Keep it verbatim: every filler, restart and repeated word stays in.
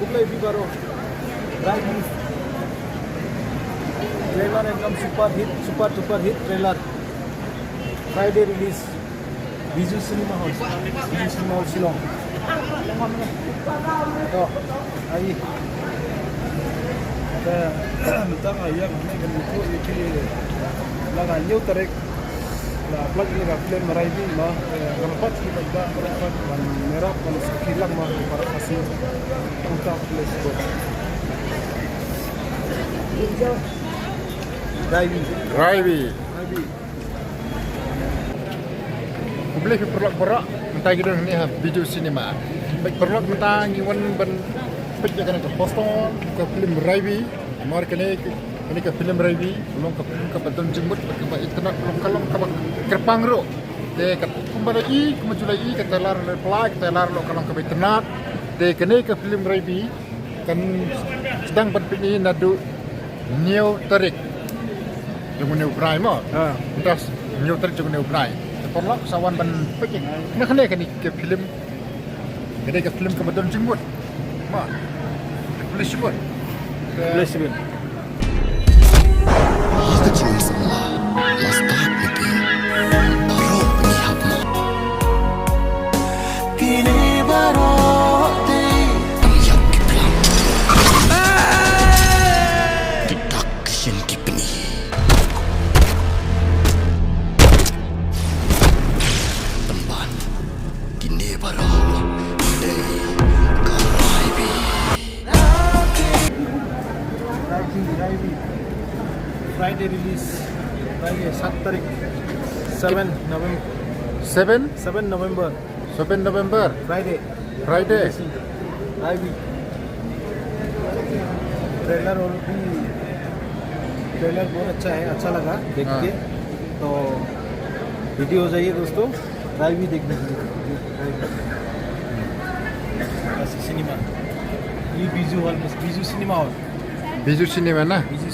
Play Vivaro. Right. Trailer ekdom super hit, super duper hit trailer. Friday release. Bijou Cinema Hall. Bijou Cinema Hall Shillong. To, ai. Te mynta nga ïa kane ka mukhu ïa ki la ka hynñiew tarik. La pynlait ïa ka film Raibi ma, eh, nga la pat ki ba, ba, ba, ban merap ban sakhi lang ma para khasi. Kumta pynlait sbot. Raibi. Raibi. Raibi. Khublei phi paralok baroh, mynta ngi don hangne ha Bijou Cinema. Bad paralok mynta ngi wan ban peit ïa kane ka poster ka film Raibi. Namar kane ka, kane ka film Raibi ka long ka film kaba don jingmut, kaba itynnad, ka long, ka long kaba kyrpang ruh. Te ka kumba la i, kumba ju la i, ka trailer la pynlait, ka trailer la ka long kaba itynnad. Te kane ka film Raibi kan sdang ban pyni naduh hynñiew tarik jong une u bnai mo. Ha. Mynta hynñiew tarik jong une u bnai. Te paralok sa wan ban peit ïa kane, kane ka film. Kane ka film kaba don jingmut. Mo. Khublei shibun. Khublei shibun. Ïa ka jingim samla la stad na phi. Baroh ngi hap mo. Kine baroh te tang ïap ki plang. Ki dak ki shin ki pyni. Pynban kine baroh dei ka Raibi. Friday release. Friday, सात तारीख, सेवन नवंबर। सेवन? सेवन नवंबर। सेवन नवंबर। Friday। Friday। Raibi। ट्रेलर और भी, ट्रेलर बहुत अच्छा है, अच्छा लगा देख के। हाँ। तो रेडी हो जाइए दोस्तों, राइवी देखने के लिए। राइवी। सिनेमा, ये बीजू हॉल में, बीजू सिनेमा हॉल। Bijou Cinema na? बीजू